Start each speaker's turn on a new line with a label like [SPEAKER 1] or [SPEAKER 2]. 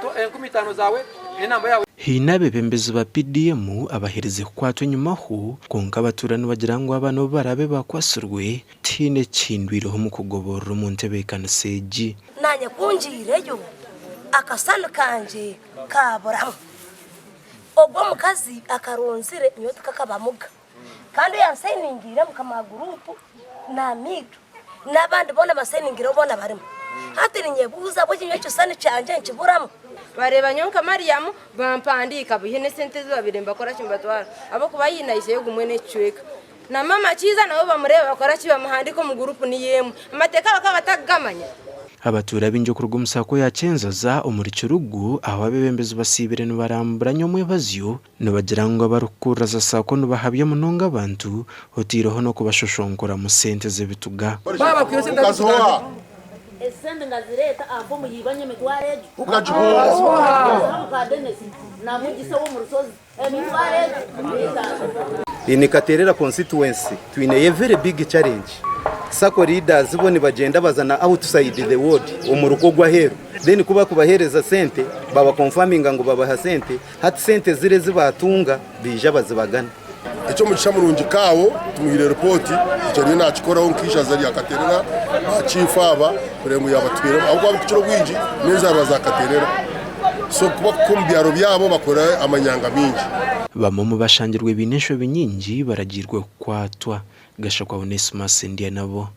[SPEAKER 1] 5000 zaawe n'enamba yaawe.
[SPEAKER 2] Haine abeebembezi ba PDM abaherize kukwatwa enyimaho, kwonka abatuura nibagira ngu aba n'obu baraabe baakwatsirwe, tihaine ekihindwireho omu kugoborora omu ntebeekanisa egi.
[SPEAKER 3] Naanye ku ngiireyo, akasani kangye kaaburamu. Ogwo omukazi akaronzire nyowe tikakabamuga. Kandi oyansayiningiire mukama wa guruupu na Amiitu n'abandi boona abansayiningiireho boona barimu. Hati ninyebuuza ahabw'enki nyowe ekishushani kyangye nikiburamu?
[SPEAKER 4] Bareeba nyowe nka Mariamu, bampandiika, baihe n'esente ezi babaire nibakora ki nibatwara, ahabw'okuba haine aijayo gumwe n'ekicweka. Na maama Kiiza nawe bamureeba bakora ki bamuhandiika omu guruupu niyo emwe. Amateeka bakaba batakugamanya.
[SPEAKER 2] Abatuura baingi okuruga omu saako ya Kyenzoza omuri Kirugu ahu abeebembezi basiibire nibarambura nyomwebazyo Nibagira ngu abarikukurira za Sacco nibahabya munonga abantu oteireho n'okubashoshonkoramu sente z'ebituga.
[SPEAKER 5] Esente ngazireeta ampa omuyiibanya emitwaro egyo. Ngaziha muka Dennis na Mugisa ow'omu rushozi emitwaro egyo n'etaano.
[SPEAKER 6] In Katerera constituency twineyo a very big challenge. Sacco leaders bo nibagyenda baza na outside the ward omuruka ogw'aheeru then kubakubaheereza sente baba confirminga ngu babaha sente Hati sente ziri ezi baatunga baija bazibagana.
[SPEAKER 7] Eky'omugisha murungi Kaawo tumuhaire ripooti, ekyo ariyo naakikoraho nk'eishaza rya Katerera ba chiifu aba kureba ngu yaabatwiremu ahabw'okuba abarikukira obwingi n'enzaarwa za Katerera so ku bakuhika omu byaro byabo bakora amanyanga maingi.
[SPEAKER 2] Bamwe omu bashangirwe baine enshobi nyingi baragiirwe kukwatwa. Gashakwa Onesmus Ndyanabo.